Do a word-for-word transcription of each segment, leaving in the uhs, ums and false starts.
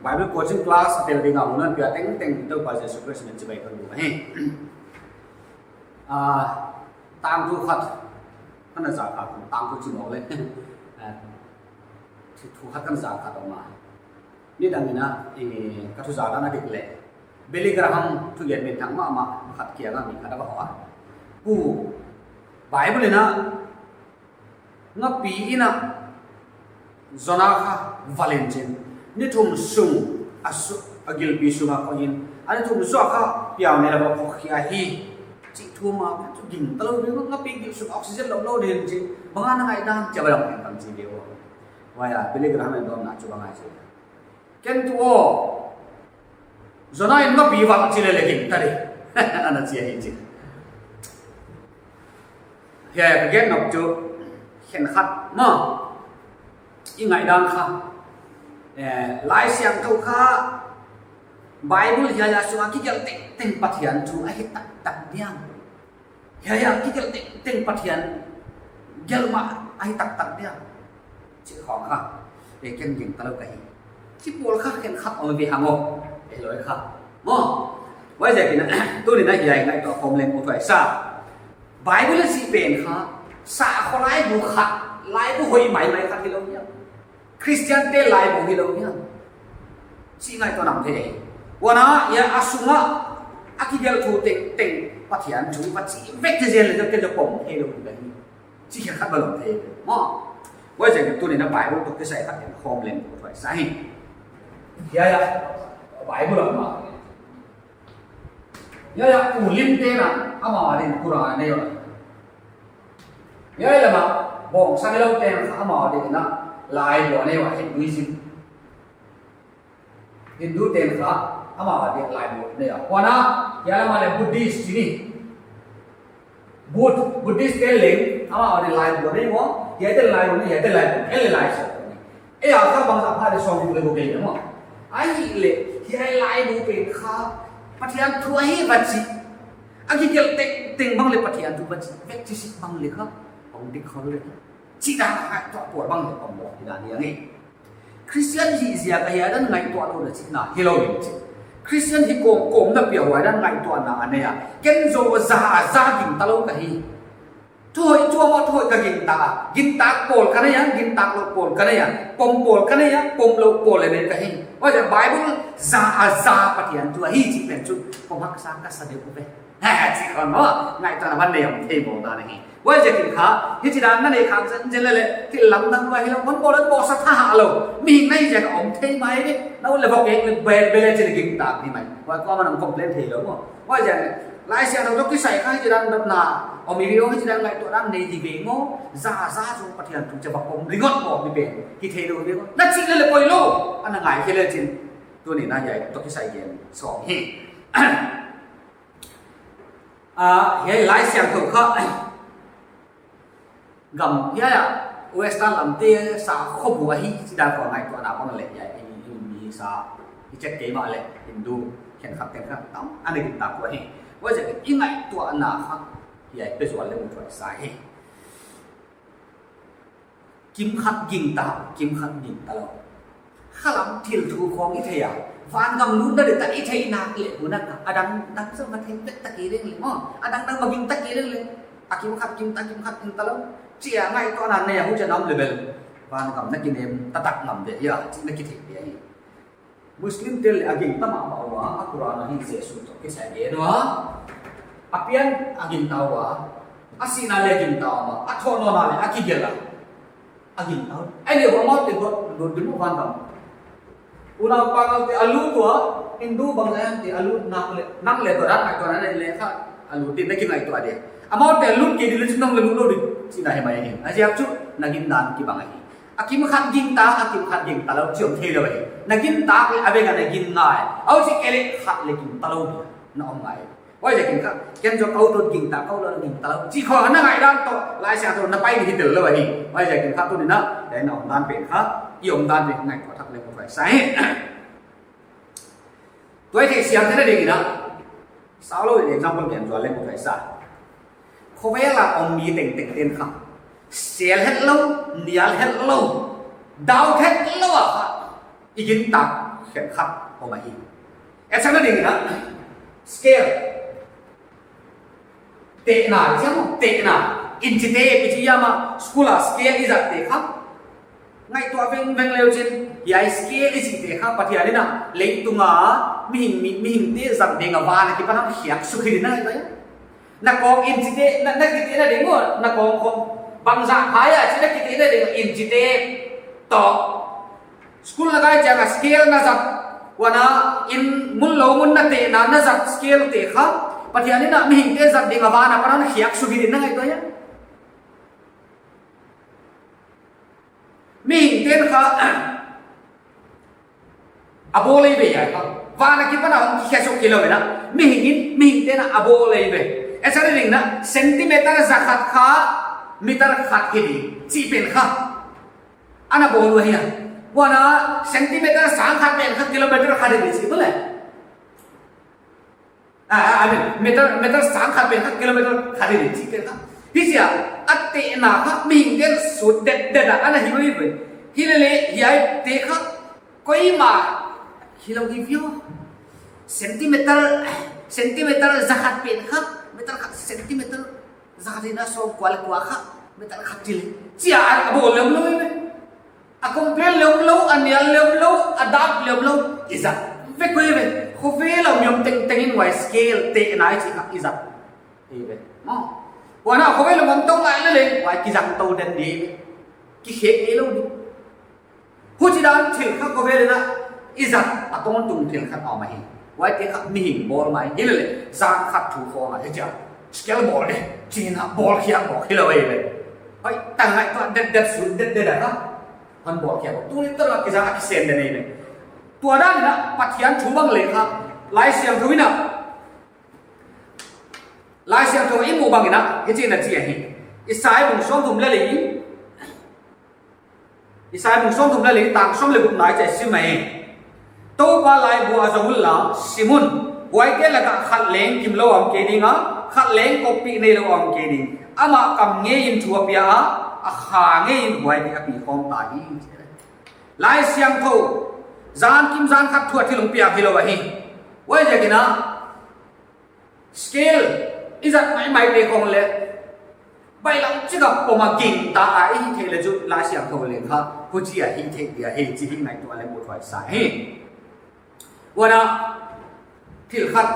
Bible coaching class a tel ding a hun hon pia tengteng Toupa Jesu Khrist min in chibai ka hon buk ahi. Ah, tangthu khat ka na zak kha, tangthu chi mawk le. Ah, thu khat ka na zak kha tawh ma. Nidang in a, eh, ka thuzak dan a dik leh Billy Graham thugen minthang mahmah khat kiang a mi khat a va hoh a. Pu, Bible in a, ngapi in a Jona kha valh in chin, ni thum sung a su-, a gilpi sung a koih in, a ni thum zoh kha piau nei la va phawk khia hi, chih thu mah pen chu gingta lou ding, ngapi gil sung oxygen lou lou ding chi, bang a na ngaihdan chia va dam pen kam chi ve ua. Huai a, Billy Graham in dawmna chu bang a chi. Ken tuh aw, Jona in ngapi valh chi leh leng gingta di. Ana chi ahi chi. Hiai ka gen nop chu, khenkhat maw, i ngaihdan kha, eh, Laisiangthou kha, Bible hiai a sung a kigelh tengteng Pathian thu ahi taktak diam. Hiai a kigelh tengteng Pathian gelh mah ahi taktak diam. Chih khong kha, eh, ken gingta lou ka hi. Chih pawl kha khenkhat om ve hang aw. Eh, loi kha. Maw. Huaiziakin, tuni'n hiai ngaihtuah khawm leng ut huai sa. Bible a chih pen kha, sahkhua laibu khat, laibu hoih maimai khat hilou hiam. Christian te laibu hilou hiam. Chih ngaihtuah nam thei. Huan a, hiai a sung a, a kigelh thu tengteng Pathian thu va chi vek te zel leh ken pom theilou ding ka hi. Chih khenkhat va lawm thei. Maw. Huaiziakin tuni'n Bible toh kisai khat khawm leng ut huai sa hi. Hiai a, Bible a mah. Hiai a, Muslim te'n amau adin Quran a nei ua. Hiai lam a, bawngsa neilou te'n amau adin a, laibu a nei ua, Hinduism. Hindu te'n kha, amau adin laibu a nei ua. Huan a, hiai lam a leh Buddhist chi ni. Bud-, Buddhist te'n leng, amau adin laibu a nei ua, hiai te'n laibu a nei, hiai te'n laibu, en leh lai sa. Ei a kha bangzah pha di sawm leh guk leh maw. Ahihleh, hiai laibu pen kha, Pathian thu ahi va chi. A kigelh tengteng bang leh Pathian thu va chi. Vek chi sik bang leh kha, hong dik khol leh. Chih dan a ngaihtuah pawl bang leh om maw, chih dan hi a ngei. Christian hih ziak a hiai dan ngaihtuah lou na chihna hilou in chi. Christian hi kawmkawm na pia huai dan ngaihtuahna a nei a. Ken zaw za a za gingta lou ka hi. Thuhoih tuam a thuhoih ka gingta a. Gintak pawl ka nei a, gintak louh pawl ka nei a. Pom pawl ka nei a, pom louh pawl leng nei ka hi. Huaiziak Bible za a za Pathian thu ahi chih pen chu. Pom haksa ka sa deuh ve. Chih khong maw, ngaihtuahna van nei om thei maw dan ahi. Huaiziakin kha, hichi dan na nei khak zenzen leh leh, thil lamdang va hilou, hon bawl leh bawl sa tha ha lou. Mihing na hih ziak a om thei mai ve, na ut leh vok ek leh bel bel leh chi leh gingtak di mai. Huai kuamah nang complain theilou maw. Huaiziakin, Laisiangthou toh kisai kha hichi dan dotna, om hi ve aw hichi dan ngaihtuah dan nei di ve maw, za za zaw Pathian thu chia va pom ringawt maw mi pen, hi theilou ve maw. Na chih leh leh poilou, ana ngai khe leh chin. Tuni'n hiai toh kisai gen sawm hi. Ah, hiai Laisiangthou kha. Gam, hiai a, Western lam te sa khobu ahi, chih dan khong ngaihtuahna bang leh hiai, i, i, mi sa, i chet kei mah leh, Hindu, khenkhat, khenkhat, tam, ana gintak uh ahi. Huaiziakin, i ngaihtuahna kha, hiai, pe zual leh mu tuai sa hi. Kimkhat gingta, kimkhat gingta lou. Khalam thil thu khong i thei a. Vangam lutna di tak i theih nak leh hun a kha. A dang, dang zaw va thei vek ta kei leng leh maw. A dang dang va gingta kei leng leh. A kimkhat gingta, kimkhat gingta lou. Chia ngaihtuahna nei a huchia na om leh bel. Vangam na kinem taktak ngam ve hia, chih na kitheih ve hi. Muslim te'n leh a gingta mahmah ua, a Quran a hi Jesu toh kisai gen ua. A pian a gingta ua, a sihna leh a gingta ua, a thohnawnna leh a kigelh a. A gingta ua. Ahihleh amau te lut, lut di maw vangam. Unau pangau te a lut ua, Hindu bangzah te a lut nak leh, nang leh toh dan ngaihtuahna nei leh kha, a lut di na kingaihtuah di. Amau te a lut kei di leh chin nang leh lut lou di, chihna hi mai hi. A ziak chu, na gindan kibang ahi. A kimkhat gingta, a kimkhat gingta lou, chi om theilou hi. Na gintak leh a vek a na gin ngai. Huchi kei leh khat leh gingta lou dia. Na om ngai. Huaiziakin kha, ken zaw ka ut lou gingta, ka ut lou gingta lou. Chih khong na ngaihdan toh, Laisiangthou na pai di hi tel lou hi. Huaiziakin kha tuni'n, hiai na omdan pen kha, i omdan pen ngaihtuah thak leh mu tuai sa hi. Tua i theihsiam theihna dingin a, saulou in example gen zual leng mu tuai sa. Khovel a om mi tengteng te'n kha, sel hetlou, nial hetlou, dau hetlou a kha. Gintak khenkhat om ahi. Example ding in a, scale. Tehna, i chi maw, tehna. Inchite, i chi hiam a, school a scale i zatte kha. Ngaihtuah vengveng leu chin, hiai scale i chihte kha, Pathian in a, leitunga, mihing, mi, mihingte zat ding a van a kipan a khiak suk hi na, na. Na kawng inchite, na, na kitehna ding maw, na kawng khong. Bangzah hai a, chi na kitehna ding, inchite. Toh. School na kai chiang a scale na zat, huan a in mun lou mun na tehna na zat scale te kha, Pathian in a mihingte zat ding a van a pan a khiak suk hi na ngaihtuah hia. Mihingte'n kha a bawl ei ve a kha. Van a kipan a hong kikhia suk hilou in a. Mihing in, mihingte'n a bawl ei ve. Example ding in a, centimeter zakhat kha, meter khat hi di. Chih pen kha. Ana bawl uh ahi a. Huan a centimeter sangkhat pen kha kilometer khat hi di chih maw le. Ah, ah, I mean, meter, meter sangkhat pen kha kilometer khat hi di chih pen kha. Hichia, a tehna kha mihingte'n sut detdet a ana hi uh ve. Hilele, hiaite kha, koimah, hilou hi viau. Centimeter, centimeter zakhat pen kha, meter khat centimeter zakhat in a sawmkua leh kua kha, meter khat chih leh. Chia a bawl lem lou ve. A complain lem lou, a nial lem lou, a dap lem lou, i zat vek uh ve. Khovel a mi om tengteng in huai scale tehna i chih kha i zat. Ei ve. Maw. Huan a khovel a mi om tou lai lele, huai kizang tou den di ve. Kikhek ei lou di. Huchidan thil kha khovel in a i zat a tawntung thil khat om ahi. Huaite kha mihing bawl mai. Hilele, zan khat thu khong a, hichia. Scale bawl di. Chi in a bawl khiak bawl hilou ei ve. Hoi, tang ngaihtuah detdet sut detdet a kha. Hon bawl khiak bawl. Tuni tel a kizang a kisen den ei ve. Tua dan in a Pathian thu bang leh kha. Laisiangthou in a. Laisiangthou i muh bang in a. Hichi in a chi ahi. Isai bung sawmthum leh li. Isai bung sawmthum leh li tang sawm leh gukna i chih sim mai. Toupa laibu a zong un la sim un. Huaite laka khat leng kimlou om kei ding a, khat leng koppih neilou om kei ding. Amah kam ngei in thu a pia a, a kha ngei in huaite a pi khawm ta hi. Laisiangthou, zan kim zan khat thu a thil hong piak hilou ahi. Huaiziakin a, scale, i zat maimai te khong leh. Bailam chik a pom a gingta a i hih theih leh chu Laisiangthou leng kha. Huchia hih theih dia hi chih hi ngaihtuah leh muh thuai sa hi. Huan a thil khat.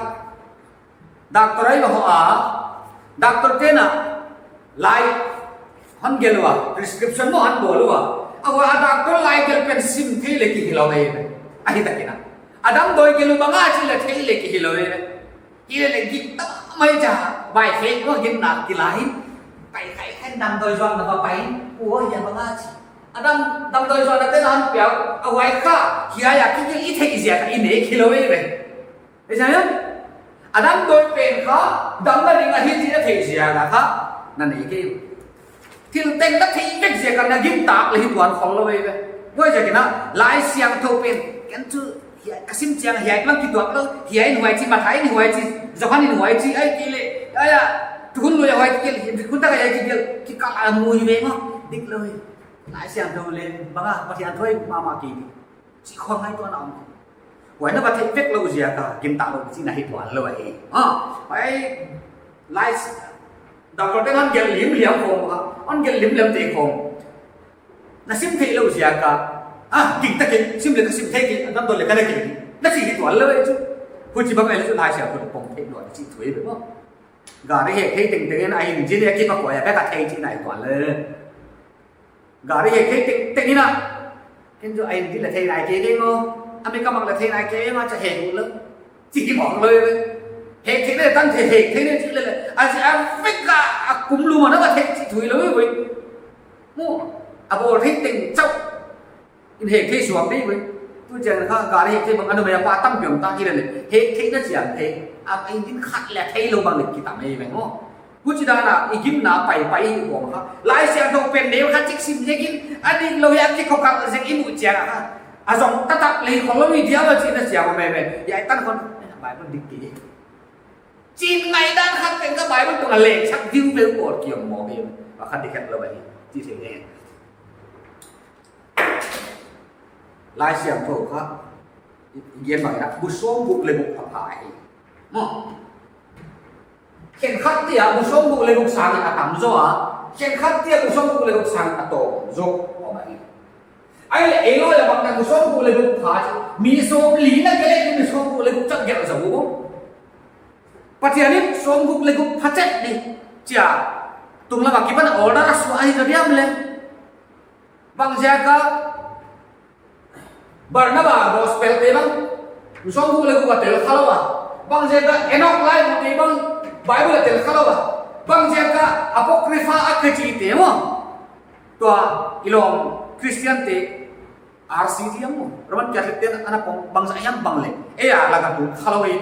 Doctor ei va hoh a. Doctor te'n a. Lai hon gelh ua, prescription maw hon bawl ua. A hua a doctor lai gelh pen sim thei leh kihilou ei ve. Ahi takin a. A damdawi gelh uh bang a chih leh thei leh kihilou ei ve. Hilele gingta mai chia, vai fek maw gingna kilai. Kai kai khen damdawi zuakna va pai. Ua hia bang a chih. A dam, damdawi zuakna te'n hon piak, a huai kha, hiai a kigelh i theih ziak a i nek hilou ei ve. Ei sa ya? A damdawi pen kha, damna ding ahi chih na theih ziak a kha, na nei kei. Thil teng na theih vek ziak a na gingta leh hi tuan khollou ei ve. Huaiziakin a, Laisiangthou pen, ken chu, hiai, ka sim chiang hiai bang kituak lou, hiai in huai chi, Mathai in huai chi, Johan in huai chi, ahihkeileh, ai a, tuhun lui a huai kigelh, hi, hun tak a hiai kigelh, kikal a mui ve maw, diklou hi. Laisiangthou leh, bang a, Pathian thu ei mahmah kei di. Chih khong ngaihtuahna om. Huai na va theih vek lou ziak a, gingta lou chih na hi tuan lou ahi. Ah, huai lai s-, doctor te'n hon gelh limliam khong a, hon gelh limliam te khong. Na sim theih lou ziak a, ah, gingta kei, sim leh ka sim thei kei, a damdawi leh ka ne kei. Na chih hi tuan lou ahi chu. Huchibang ei leh chu Laisiangthou pom theih lou chih thu ei ve maw. Gari hek thei tengteng in a engine a kipakoi a bek a thei chih na hi tuan lou. Gari hek thei tengteng in a. Ken chu a engine leh thei nai kei kei maw. A mekanik leh thei nai kei maw, chia hek ulou. Chih hi mawk lou ve. Hek thei leh tan thei hek thei leh chih leh leh. A chih a vek a, a kum lum a na va thei chih thu hilou ve. Maw. A bawl thei teng chauh. In hek thei suak di ve. Tu chiang kha gari hek thei bang a numei a pa tampi om ta hilele. Hek theihna chiang thei. A engine khat leh theilou bang leh kitam ei ve maw. Huchidan a, i gingna paipai i om kha. Laisiangthou pen neu khat chik sim ziakin, a diklou hi a kikokal ziak i muh chiang a kha. A zong taktak leh khollou i diam a chihna chiang om ei ve. Hiai tan khong, Bible dik kei. Chin ngaihdan khat teng kha Bible tung a leng sak diu ve bawl ki om maw ve. Pakhat di khat lou ahi. Chi thei e. Laisiangthou kha i gen bang in a bu sawmguk leh guk a pha hi. Maw. Khenkhat te a bu sawmguk leh guk sang a tam zaw a, khenkhat te a bu sawmguk leh guk sang a tawm zaw om ahi. Ahihleh ei lawi a bang in a bu sawmguk leh guk pha chu mi sawmli na gelh leh mi sawmguk leh guk chauh gelh zaw uh. Pathian in sawmguk leh guk pha chet di chi a, tunglam a kipan order a suah ahi zaw diam leh. Bangziak a Barnaba gospel te bang bu sawmguk leh guk a tel kha lou a. Bangziak a Enok laibu te bang Bible a tel kha lou a. Bangziak a Apocrypha a kichi te maw. Tua i lawm Christian te R C G ang maw, Roman Catholic te ana pom bangzah hiam bang leh, ei a lak a tut kha lou hi.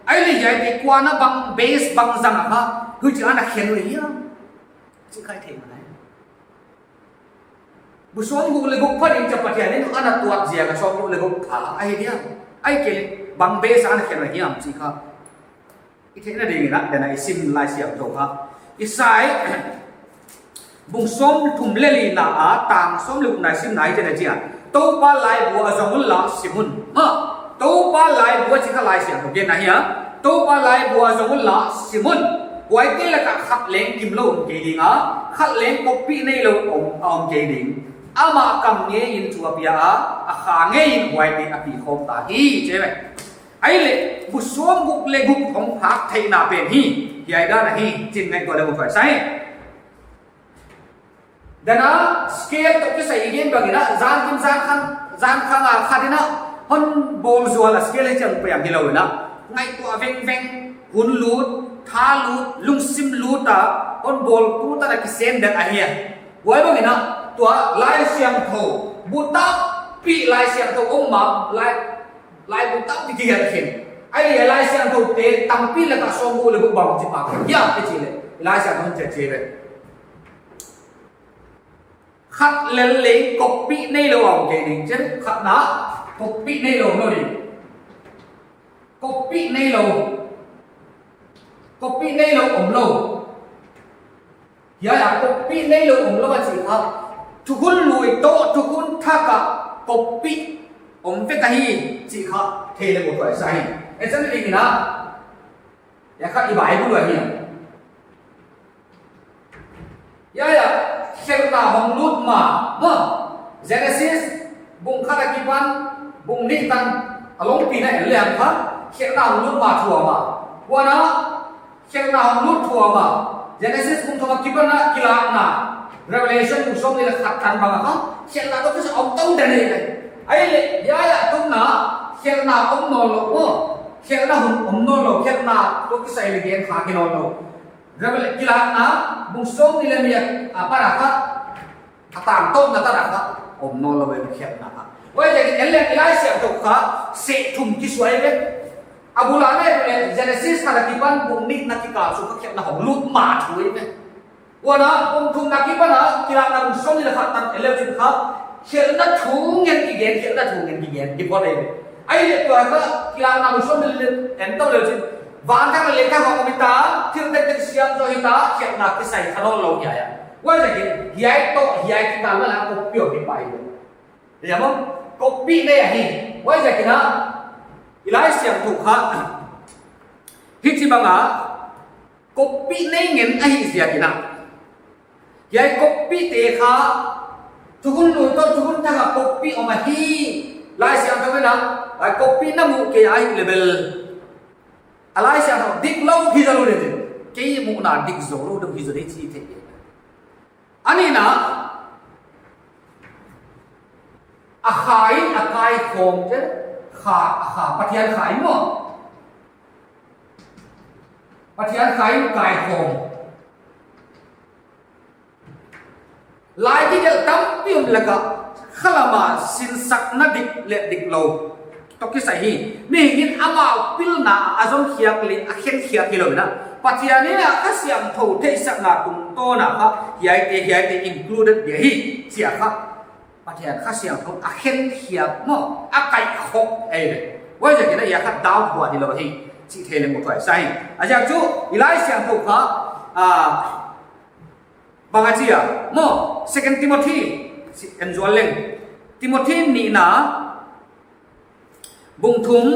Ahihleh hiaite kua'n a bang base bang zang a kha huchi ana khen uh hiam chi kha i theih man ahi. Bu sawmguk leh guk pha ding cha Pathian in ana tuat ziak a sawmguk leh guk pha ahi diam. Ahihkeileh bang base ana khen uh hiam chi kha i theihna ding in a, den a i sim Laisiangthou kha. Isai bung sawmthum leh lina a tang sawmlehguk na i simna i theih a, Toupa laibu a zong un la sim un. Ha. Toupa laibu a chi kha Laisiangthou genna hi a. Toupa laibu a zong un la sim un. Huaite lak ah khat leng gim lou om kei ding a, khat leng koppih neilou om, a om kei ding. Amah kam ngei in thu a pia a, a kha ngei in huaite a pi khawm ta hi, chi ve. Ahihleh bu sawmguk leh guk hong phak theihna pen hi, hiai dan ahi, chi'n ngaihtuah leh mu tuai sa hi. Den a scale toh kisai i gen bang in a, zan kim zan khang, zan khang a khat in a hon bawl zual a scale hi chiang piang hilou in a, ngaihtuah vengveng, hun lut, tha lut, lungsim lut a hon bawl tu tan a kisem den ahi a. Huai bang in a, tua Laisiangthou bu tampi Laisiangthou om ma, lai, laibu tampi kigelh khin. Ahihleh Laisiangthou te tampi lak ah sawmguk leh guk bang chi pha hiam i chih leh, Laisiangthou in chi chi ve. Khat lel leng koppih neilou om kei ding, chi. Khatna koppih neilou om lou ding. Koppih neilou. Koppih neilou om lou. Hiai a koppih neilou om lou a chih kha, thukhun lui toh thukhun thak a koppih om vek ahi chih kha thei leh mu tuai sa hi. Ei chan ding in a, hiai kha i Bible a hi a. Hiai a, khelhna hong lut ma, maw. Genesis bung khat a kipan bung nih tan a longpi na en leh kha, khelhna hong lut ma thu a om a. Huan a, khelhna hong lut thu a om a. Genesis bung thum a kipan a Kilakna, Revelation bung sawmnih leh khat tan bang a kha, khelhna toh kisai om tou den ahi ve. Ahihleh hiai a tun a, khelhna om nawnlou, khelhna hun om nawnlou, khelhna toh kisai leh gen kha ki nawnlou. Revel-, Kilakna bung sawmnih leh nih a pat a kha, a tangtawpna tan a kha om nawnlou ve khelhna kha. Huaiziakin en leng i Laisiangthou kha seh thum kisuai ve. A bul a leh Genesis khat a kipan bung nihna kikal sung kha khelhna hong lut ma thu ahi ve. Huan a bung thumna kipan a Kilakna bung sawmnih leh khat tan en leuchin kha khelhna thu ngen kigen, khelhna thu ngen kigen, kipawt ahi ve. Ahihleh tua kha Kilakna bung sawmnih leh en tou leuchin, van thak leh lei thak hong om hita, thil tengteng siam zaw hita, khelhna kisai kha nawnlou hiai a. Huaiziakin hiai toh hiai kikal a koppih om hi pai ve. Hiai maw, koppih nei ahi. Huaiziakin a, i Laisiangthou kha hichibang a koppih nei ngen ahih ziakin a, hiai koppihte kha thukhun lui toh thukhun thak a koppih om ahi. Laisiangthou in a, hiai koppih na mu kei a, hiai level a Laisiangthou diklou hi zaw lou ding. Kei muhna dik zaw lou ding hi zaw ding chi thei. A nihna, a kha in a kaikhawm te, kha, a kha, Pathian kha in maw. Pathian kha in kaikhawm. Lai kigelh tampi om lak a, khalam a sinsakna dik leh diklou toh kisai hi. Mihing in amau pilna a zon khiak leh a khen khiak hilou in a, Pathian in a Kha Siangthou theihsakna tungtawn a kha hiaite, hiaite included dia hi, chi a kha Pathian Kha Siangthou a khen khiak maw, a kaikhawm ahi ve. Huaiziakin a hiai kha doubt buang hilou hi, chi thei leh mu tuai sa hi. A ziak chu i Laisiangthou kha, ah, bang a chi a maw, Second Timothy, si, en zual leng. Timothy nihna, Bung thum,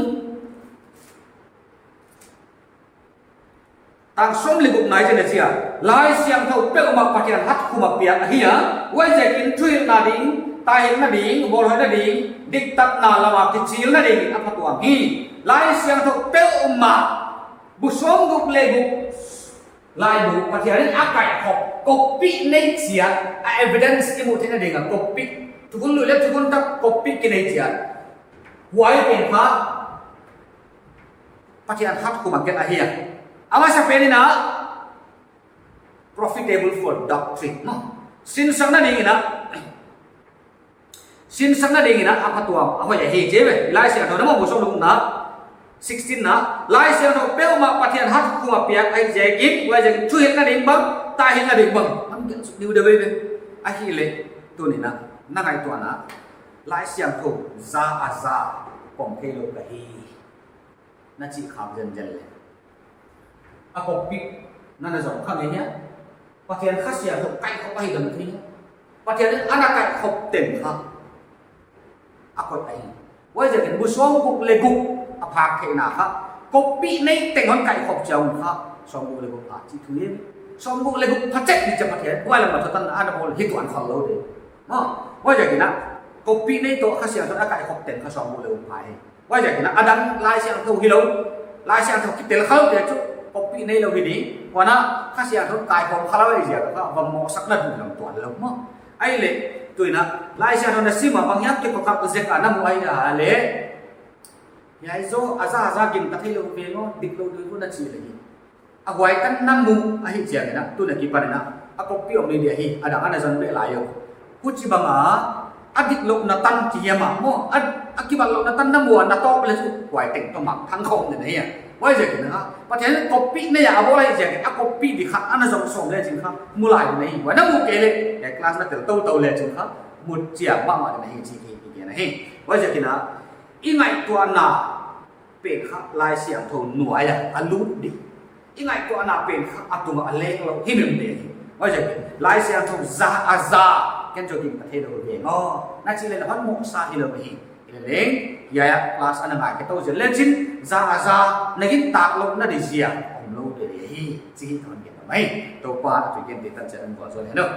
tang sawm leh guk na ah hichi'n a chi a: Laisiangthou peuhmah Pathian hatkhum a piak ahi a, huaiziakin thuhilhna ding, taihilhna ding, bawlhoihna ding, diktatna lam a kichilna ding a phatuam hi. Laisiangthou peuhmah, bu sawmguk leh guk laibu Pathian in a kaihkhop, koppih nei chiat, a evidence i muh theihna ding a koppih, thukhun lui leh thukhun thak koppih kinei chiat, huai pen kha Pathian hatkhum a gelh ahi a. A masapen in a profitable for doctrine, maw. Sinsakna ding in a, sinsakna ding in a phatuam, a hoih ahi chi ve. Laisiangthou na maw, bu sawmguk na, sixteen na: Laisiangthou peuhmah Pathian hatkhum a piak ahihziakin, huaiziakin thuhilhna ding bang, taihilhna ding bang, a gelh suk deuhdeuh ve. Ahihleh tuni'n a, na ngaihtuahna, Laisiangthou za a za pom theilou ka hi, na chih khak zenzen leh, a koppihna na zong kha ngei hia? Pathian Kha Siangthou kaihkhop ahi ding thei hia? Pathian in ana kaihkhop teng kha a koih ahi. Huaiziakin bu sawmguk leh guk a phak theihna kha, koppih nei teng hon kaihkhop chiang un kha, sawmguk leh guk pha chih thu hi. Sawmguk leh guk pha chet ni chia Pathian, huai lam a thutanna ana bawl hi tuan khol lou ding, maw. Huaiziakin a, koppih nei toh Kha Siangthou a kaihkhop teng kha sawmguk leh guk pha hi. Huaiziakin a, a dang Laisiangthou hilou, Laisiangthou kitel khalou te chu koppih neilou hi ding. Huan a, Kha Siangthou kaikhawm khalou ahihziak a kha, va mohsakna ding lam tuan lou, maw. Ahihleh tuni'n a, Laisiangthou na sim a, bang hiam kikokhak zek a na muh ahihleh, hiai zaw a za a za gingta theilou ve lou, diklou deuh na chi leh hi, a huai tan na muh ahihziakin a, tun a kipan in a, a koppih om ni dia hi, a dang ana zang beh lai uh. Huchibang a, a diklouhna tan kihiam a, maw, a, a kibatlouhna tan na muh a, na tawp leh chu huai teng toh mangthang khawm ding ahi a. Huaiziakin a, Pathian in koppih nei a a bawl ahihziakin a, koppih di kha ana zong sawm lechin kha mu lai ding ahi. Huai na muh kei leh, hiai class na tel toutou lechin kha mu chiang mahmah ding ahi chih i gen ahi. Huaiziakin a, i ngaihtuahna pen kha Laisiangthou nuai a a lut di. I ngaihtuahna pen kha a tung a leng lou himhim di. Huaiziakin Laisiangthou za a za, ken zaw gingta theilou ve lou, na chih leh na hon mohsa hilou hi. Hileleng, hiai a class ana ngai khe tou zel lechin, za a za na gintak louhna di ziak omlou deuh hi, chih hon gen mai. Toupa'n a thu gen te tan chiat a hon vualzawl hen aw.